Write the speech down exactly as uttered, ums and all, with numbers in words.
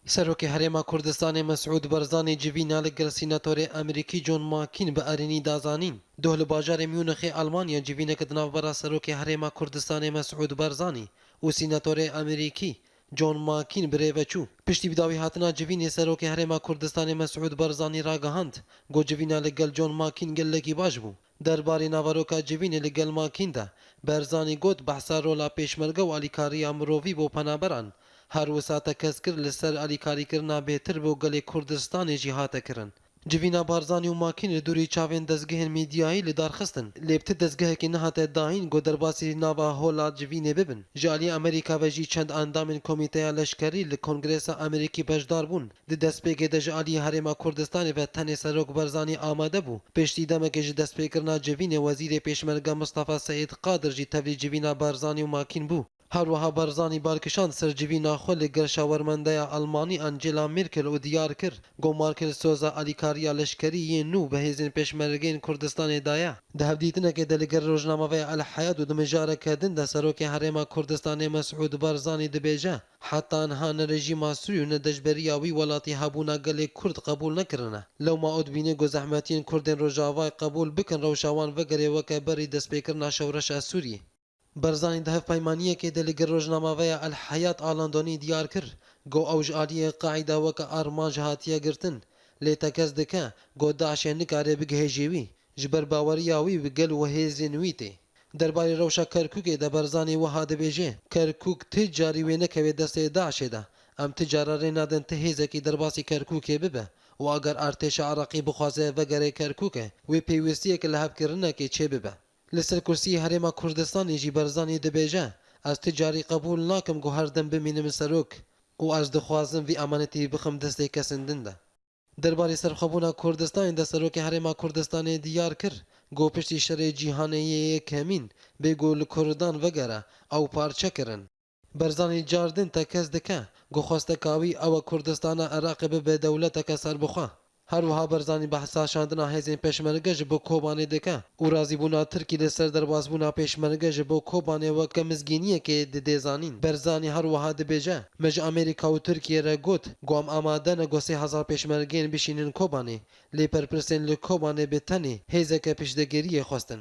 Serokê Herêma Kurdistanê Mesûd Barzanî civîna li gel sînatorê Amerîkî John McCain bi erênî da zanîn. Doh li bajarê Munixê Almanya civîneke di navbera Serokê Herêma Kurdistanê Mesûd Barzanî û sînatorê Amerîkî John McCain bi rê ve çû. Piştî bi dawî hatina civînê Serokê Herêma Kurdistanê Mesûd Barzanî ragihand, got civîna li gel John McCain gelekî baş bû. Derbarê naveroka civînê li gel McCain de, Barzanî got behsa rola pêşmerge û alîkariya mirovî bo penaberan, her wisa tekez kir li ser alîkarîkirina bêtir bo gelê Kurdistanê jî hate kirin. Civîna Barzanî û McCain li dûrî çavên dezgehên medyayî li dar xistin, lê bi ti dezgehekê nehate dayîn ku derbasî nava hola civînê bibin. Ji alî Amerîka ve jî çend endamên Komîteya Leşkerî li Kongresa Amerîkî beşdar bûn. Di destpêkê de ji alî Herêma Kurdistanê ve tenê Serok Barzanî amade bû. Piştî demekê ji destpêkirina civînê Wezîrê Pêşmerge Mistefa Seîd Qadir jî tevlî civîna Barzanî û McCain bû. Her wiha Barzanî bal kişand ser civîna xwe li gel şawermendeya Almanî Angela Merkel û diyar kir, ku Merkel soza alîkariya leşkerî yên nû bi hêzên pêşmergeyên Kurdistanê daye. Di hevdîtinekê de li gel rojnameveya El Heyat û di mijareke din de Serokê Herêma Kurdistanê Mesûd Barzanî dibêje, heta niha ne rejîma Sûrî û ne deşberiya wî welatî hebûna gelê Kurd qebûl nekirine. Lewma ew dibîne ku zehmetiyên Kurdên Rojavayê qebûl bikin, rewşa wan vegere weke berî destpêkirina şewreşa Sûriyê. Barzanî di hevpeymaniyekê de li gel rojnameveya El Heyat a Londonî diyar kir, got ew ji aliyê Qaîde weke armanc hatiye girtin, lê tekez dike, got DAIŞê nikare bigihêjê wî, ji ber baweriya wî bi gel û hêzên wî tê. Derbarê rewşa Kerkûkê de Barzanî wiha dibêje, Kerkûk ti carî wê nekeve destê DAIŞê de. Em ti cara rê nadin ti hêzekî derbasî Kerkûkê bibe û eger artêşa Iraqî bixwaze vegere Kerkûkê, wê pêwîstiyeke lihevkirinekê çêbibe. Li ser kursiyê Herêma Kurdistanê jî Barzanî dibêje, ez ti carî qebûl nakim ku her dem bimînim serok û ez dixwazim vî emanetî bixim destê kesên din de. Derbarê serxwebûna Kurdistanê de Serokê Herêma Kurdistanê diyar kir, ku piştî şerê cîhanê yê yekemîn bê ku li Kurdan vegere, ew parçe kirin. Barzanî car din tekez dike, ku xwesteka wî ew e Kurdistana Iraqê bibe dewleteke serbixwe. Her wiha Barzanî behsa şandina hêzên pêşmerge ji bo Kobanê dike û razîbûna Tirkî li ser derbasbûna pêşmerge ji bo Kobanê weke mizgîniyekê dide zanîn. Barzanî her wiha dibêje, me ji Amerîka û Tirkiyê re got, ku em amade ne ku sê hezar pêşmergeyên bişînin Kobanê, lê berpirsên li Kobanê bi tenê hêzeke piştgiriyê xwestin.